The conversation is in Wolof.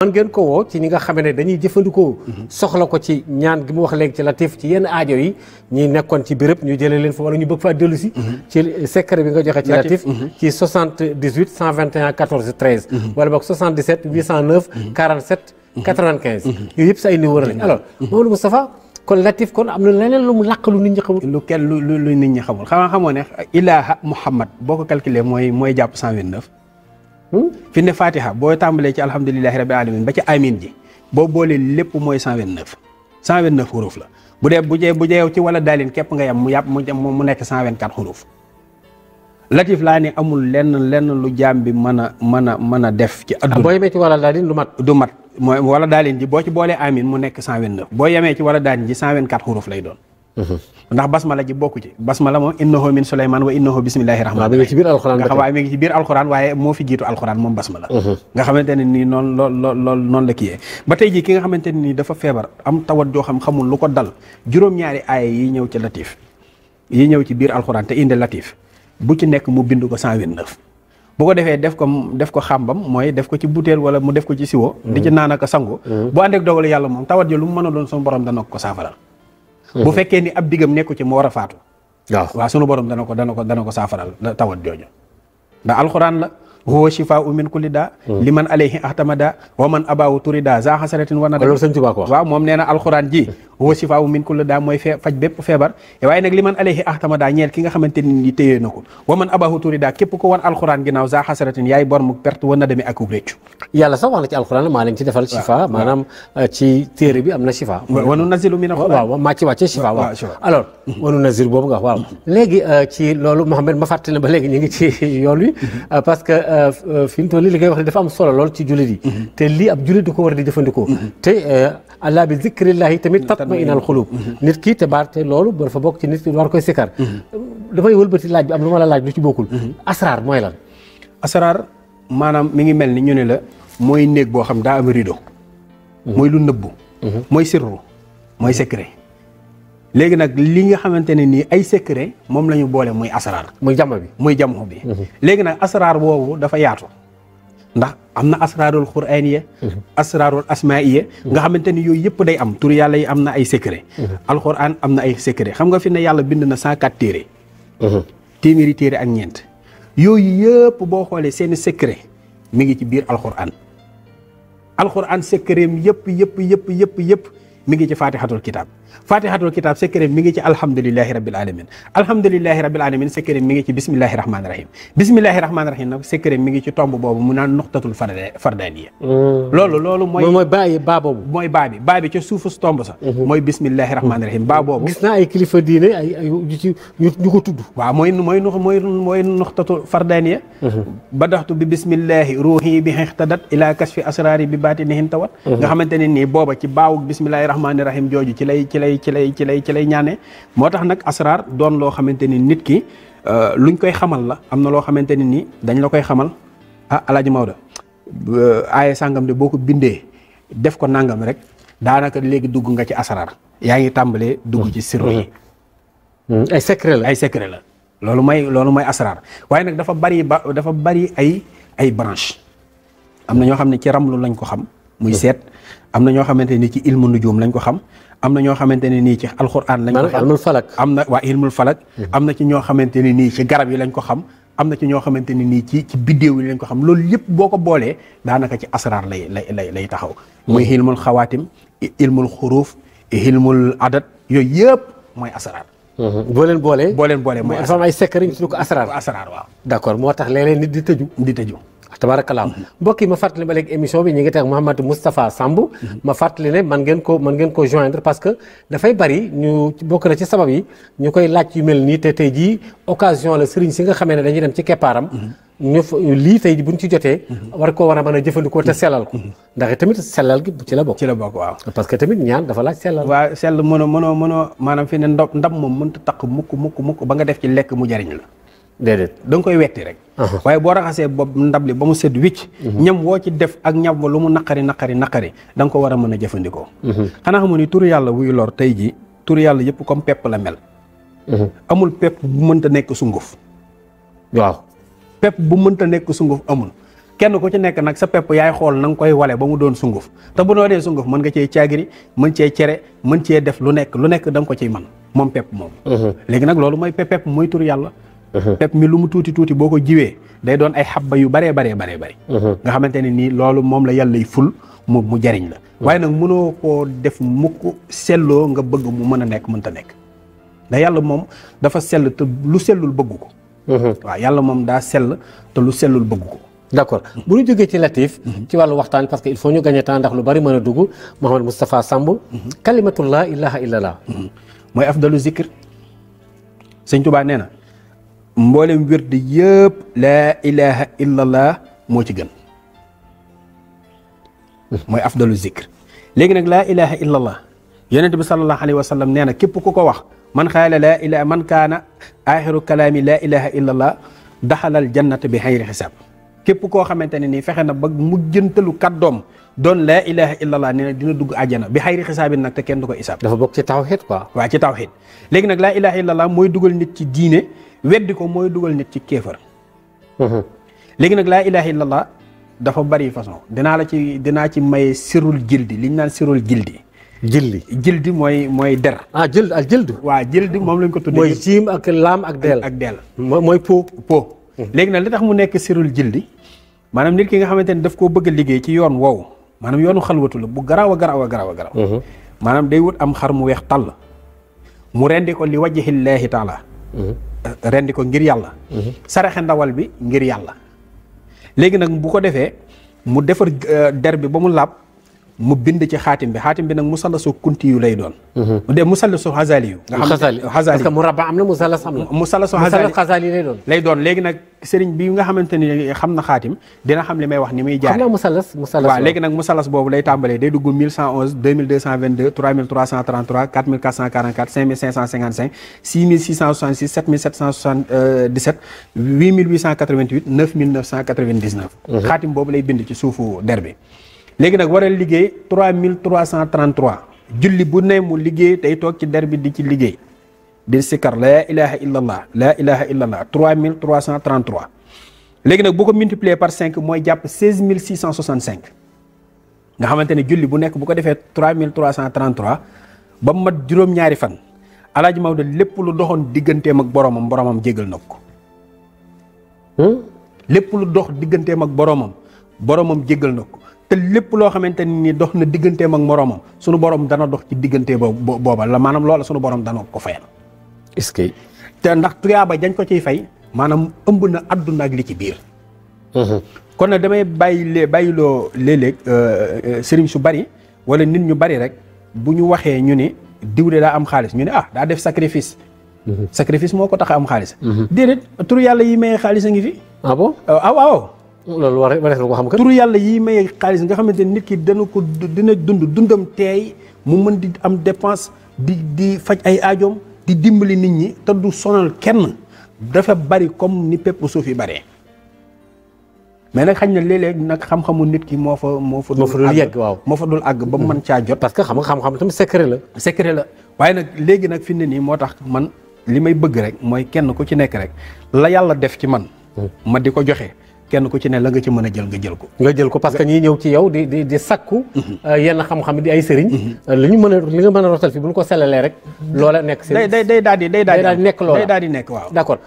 man ngeen ko woo ci ñi nga xam ne dañuy jëfandikoo soxla ko ci ñaan gi mu wax léegi ci latif ci yenn aajo yi ñi nekkoon ci béréb ñu jëlee leen fa wala ñu bëgg faa dellu si ci secret bi nga joxe ci latif ci 78 121 14 13 wala boog 77 809 47 95 yooyu yëpp sa ay numéro lañ alors Mamadou Moustapha kon latif kon am na leneen lu mu làq lu nit ñi xamul lu nit ñi xamul xamoo ne ilaha Muhammad boo ko calculé mooy jàpp 129 fi ne Fatiha boo tàmbalee ci alhamdulilahi rabbil alamin ba ci amin ji boo boolee lépp mooy 129 xuruf la bu dee yow ci wala daalin képp nga yam mu nekk 124 xuruf latif laa ne amul lenn lu jaam bi mën a def ci adduna boo yemee ci wala daalin du mat mooy wala daalin ji boo ci boolee amin mu nekk 129 boo yemee ci wala daalin ji 124 xuruf lay doon ndax basmala ji bokku ci basmala moom innahu min Suleymaan wa innahu bismillahi rahmaan mi ngi ci biir alxuraan nga xam waaye mi ngi ci biir alxuraan waaye moo fi jiitu alxuraan moom basmala nga xamante ne nii noonu la kiyee ba tey jii ki nga xamante ne nii dafa feebar am tawat joo xamul lu ko dal juróom-ñaari aaya yi ñëw ci latif yi ñëw ci biir alxuraan te indi latif bu ci nekk mu bind ko 129 bu ko defee def ko xàmbam mooy def ko ci butéel wala mu def ko ci siwo di ci naan ak sangu bu àndeek dogalu yàlla moom tawat ji lu mu mën a doon suñu borom dana ko saafaral bu fekkee ni ab digam nekku ci mu war a faatu waaw sunu borom dana ko saafaral tawat jooju ndax alxuraan la huwa shifaa'u min kulli daa liman alayhi ahtamada wa man abaahu turida za hasaratin wa nada loolu sëñ Tuubaa ko wax waaw moom nee na alxuraan ji huwa shifaa'u min kulli daa mooy faj bépp feebar waaye nag liman alayhi ahtamada ñeel ki nga xamante ni téyee na ko wa man abaahu turida képp ko wan alxuraan ginnaaw za hasaratin yaay bor mu perte wa nadami ak réccu yàlla sax wax na ci alxuraan maa leen ci defal shifa maanaam ci téere bi am na shifa wa nunazzilu mina alxuraan waaw maa ci wàcce shifa waaw alors wa nunazzilu boobu nga wax waaw léegi ci loolu Mouhamed ma fàttali ba léegi ñu ngi ci yoon wi parce que fi mu toll nii li ngay wax ne dafa am solo lool ci jullit yi te lii ab jullit di ko war di jëfandikoo te allah bi zikrillahi tamit tatma'innul xuluub nit ki te baar te loolu dafa bokk ci nit ki war koy sikkar dafay wëlbati laaj bi am lu ma la laaj lu ci bokkul asraar mooy lan asraar maanaam mi ngi mel ni ñu ne la mooy néeg boo xam daa am rideau mooy lu nëbbu mooy sirru mooy secret léegi nag li nga xamante ne nii ay secret moom la ñu boole muy asraar muy jamo bi léegi nag asraar boobu dafa yaatu ndax am na asraarul quraaniyya asraarul asmaa'iyya nga xamante ni yooyu yëpp day am tur yàlla yi am na ay secret alquran am na ay secret xam nga fi ne yàlla bind na 104 téere téeméeri téere ak ñeent yooyu yëpp boo xoolee seeni secret mi ngi ci biir alquran secret yëpp mi ngi ci fatihatul kitab secret mi ngi ci alhamdulillahi rabbil alamin secret mi ngi ci bismillahi rahmaani rahim nag secret mi ngi ci tomb boobu mu naan nuqtatul fardaniya loolu mooy baa bi ca suufu tomb sax mooy bismillahi rahmaani rahim baa boobu gis naa ay kilifa diine ay ñu ko tudd waaw mooy nuqtatul fardaniya badaxtu bi bismillahi ruuhi bi xextadat ila kasfi asrari bi baatinihin tawat nga xamante ne nii booba ci baawu bismillahi rahmaani rahim jooju ci lay ñaane moo tax nag asraar doon loo xamante ni nit ki luñ koy xamal la am na loo xamante ni nii dañ la koy xamal Alaaji Maodo aaye sàngam de boo ko bindee def ko nangam rek daanaka léegi dugg nga ci asraar yaa ngi tàmbalee dugg ci sirru yi ay secret la loolu mooy asraar waaye nag dafa bari ay branche am na ñoo xam ne ci ramlu lañ ko xam muy seet am na ñoo xamante ni ci ilmu nujum lañ ko xam am na ñoo xamante ne nii ci alxuraan lañ ko xam ilmul falak am na waa ilmul falak am na ci ñoo xamante ne nii ci garab yi lañ ko xam am na ci ñoo xamante ne nii ci biddéew yi lañ ko xam loolu yëpp boo ko boolee daanaka ci asraar lay taxaw muy ilmul xawaatim ilmul xuruuf ilmul adat yooyu yëpp mooy asraar boo leen boolee mooy dafa am ay secret ñu tudd ko asraar waaw d'accord moo tax léeg-léeg nit di tëju tabarakallah mbokk yi ma fàttali ba léegi émission bi ñu ngi teg Mouhamadou Moustapha Samb ma fàttali ne man ngeen ko joindre parce que dafay bari ñu bokk na ci sabab yi ñu koy laaj yu mel nii te tey jii occasion la sëriñ si nga xamee ne dañuy dem ci keppaaram lii tey buñ ci jotee war a mën a jëfandikoo te sellal ko ndax tamit sellal gi ci la bokk waaw parce que tamit ñaan dafa laaj sellal waaw sell mënoo maanaam fi ne ndab moom mënta taq mukk ba nga def ci lekk mu jariñ la déedéet da nga koy wetti rek waaye boo raxasee bopp ndab li ba mu set wicc ñam woo ci def ak ñam wa lu mu naqari da nga ko war a mën a jëfandikoo xanaa xamu ni turu yàlla wuy lor tey ji turu yàlla yëpp comme pepp la mel amul pepp bu mënta nekk sunguf waaw pepp bu mënta nekk sunguf amul kenn ku ci nekk nag sa pepp yaay xool na nga koy wale ba mu doon sunguf te bu noo dee sunguf mën nga cee caagiri mën cee cere mën cee def lu nekk da nga ko ciy man moom pepp moom léegi nag loolu mooy pepp mooy tur yàlla pepp mi lu mu tuuti tuuti boo ko jiwee day doon ay xabba yu baree nga xamante ne nii loolu moom la yàlla y ful mu jariñ la waaye nag mënoo koo def mukk selloo nga bëgg mu mën a nekk mënta nekk da yàlla moom dafa sell te lu sellul bëgg ko waaw yàlla moom daa sell te lu sellul bëgg ko d'accord bu ñu jógee ci Latif ci wàllu waxtaan parce que il faut ñu gagner temps ndax lu bari mën a dugg Mouhamed Moustapha Samb kalimatul laa ilaha illallah mooy afdalu zikr sëñ Tuubaa nee na mboolem wird yëpp laa ilaha illallah moo ci gën mooy afdalu zikr léegi nag laa ilaha illallah yonent bi sallallahu alayhi wa sallam nee na képp ku ko wax man xaala laa ilaha man kaana axiru kalaami laa ilaha illallah daxalal jannata bi xayri xisaab képp koo xamante ne nii fexe na ba mujjantalu kàddoom doon laa ilaha illallah nee na dina dugg àjjana bi xayri xisaabin nag te kenn du ko isaab dafa bokk ci tawhid quoi waaw ci tawhid léegi nag laa ilaha illallah mooy dugal nit ci diine weddi ko mooy dugal nit ci kéefër léegi nag laa ilaha illallah dafa bari façon dinaa ci may sirul jildi li ñu naan sirul jildi jildi mooy der jëld ak jëldu waaw jildi moom lañ ko tuddee mooy jiim ak laam ak deel mooy po léegi nag li tax mu nekk sirul jildi maanaam nit ki nga xamante ne daf koo bëgg a liggéey ci yoon woowu maanaam yoonu xalwatu la bu garaaw a garaaw maanaam day wut am xar mu weex tàll mu rendi ko li wajhillaahi taala rendi ko ngir yàlla saraxe ndawal bi ngir yàlla léegi nag bu ko defee mu defar der bi ba mu laab mu bind ci xaatim bi nag musallasu kunti yu lay doon de musallasu xazali yu nga xam parce que murabba am na musallas am na musallasu xazali lay doon léegi nag sëriñ bi nga xamante ni xam na xaatim dina xam li may wax ni muy jaar xam na musallas waaw léegi nag musallas boobu lay tàmbalee day dugg 1111 2222 3333 4444 5555 6666 7777 8888 9999 xaatim boobu lay bind ci suufu der bi léegi nag war a liggéey 3333 julli bu ne mu liggéey tey toog ci der bi di ci liggéey di sikkar laa ilaha illallah laa ilaha illallah 3333 léegi nag bu ko multiplier par 5 mooy jàpp 16665 nga xamante ne julli bu nekk bu ko defee 3333 ba mu mat juróom-ñaari fan Alaaji Maodo lépp lu doxoon digganteem ak boromam jégal na ko lépp lu dox digganteem ak boromam jégal na ko te lépp loo xamante ni dox na digganteem ak moroomam sunu borom dana dox ci diggante booba la maanaam loola sunu borom dana ko fayal. est-ce que. te ndax tuyaaba dañ ko ciy fay maanaam ëmb na àdduna ak li ci biir. kon nag damay bàyyiloo léeg-léeg sëriñ su bari wala nit ñu bari rek bu ñu waxee ñu ne diw de daa am xaalis ñu ne daa def sacrifice. sacrifice moo ko tax a am xaalis. déedéet tur yàlla yi may xaalis a ngi fi. ah bon waaw. loolu war na ko xam. turu yàlla yi may xaalis nga xamante nit ki dina dundam teey mu mën di am dépense di faj ay aajoom di dimbali nit ñi te du sonal kenn dafa bari comme ni pepp suuf yi baree mais nag xañ na léeg-léeg nag xam-xamu nit ki moo fa dul yegg waaw moo fa dul àgg ba mu mën caa jot. parce que xam-xam tamit secret la waaye nag léegi nag fi ne nii moo tax man li may bëgg rek mooy kenn ku ci nekk rek la yàlla def ci man ma di ko joxe. kenn ku ci ne la nga ci mën a jël nga jël ko parce que ñi ñëw ci yow di sakku yenn xam-xam di ay sëriñ li nga mën a rotal fi bu ñu ko selalee rek loola nekk day daal di nekk loola waaw d'accord